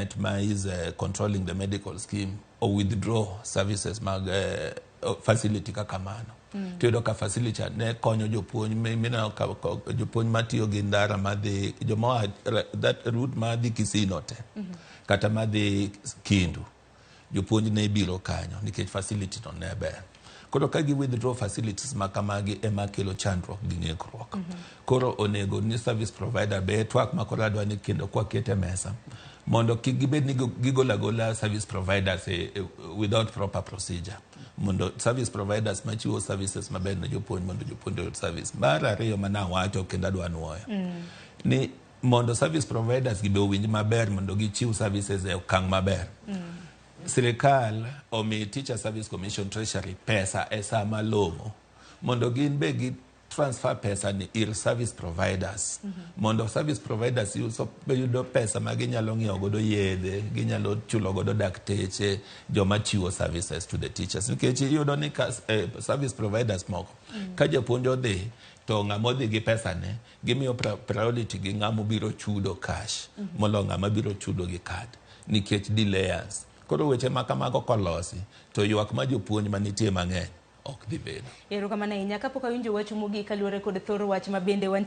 Senate ma is controlling the medical scheme o withdraw services mag facility kaka mano. Tiyudo ka facility ne konyo jopuonj mineno ka jopuonj matiyo gi ndara madhi joma oa that route madhi Kisii te kata madhi Kindu, jopuonj ne biro kanyo nikech facility no ne ber. Koro ka gi withdraw facilities ma kamagi ema kelo chandruok gi ng'ikruok. Koro onego ni service provider be twak ma koro adwa ni kendo kwakete mesa mondo kik gibed ni gigolo agola service providers without proper procedure, mondo service providers machiwo services maber ne jopuonj, mondo jopuonj oyud service. Mar ariyo manawacho kendo adwa nuoyo ni mondo service providers gi be owinj maber mondo gichiw services e okang' maber, sirikal omi Teacher Service Commission Treasury pesa e sa malong'o mondo gin be gi transfer pesa ni ir service providers, mondo service providers yudo pesa ma ginyalo ng'iewo godo yedhe, ginyalo chulo godo dakteche joma chiwo services to the teachers, nikech iyudo ni ka service providers moko ka japuonj odhi to ng'ama odhi gi pesa ne gimiyo priority gi ng'ama obiro chudo cash molo ng'ama biro chudo gi card nikech delayers. Koro weche ma kamago kolosi to ywak ma jopuonj manitie mang'eny ok dhi bedo. Erokamano ahinya. Kapok awinjo wach mogik kaluwore kod thor wach ma bende wantie.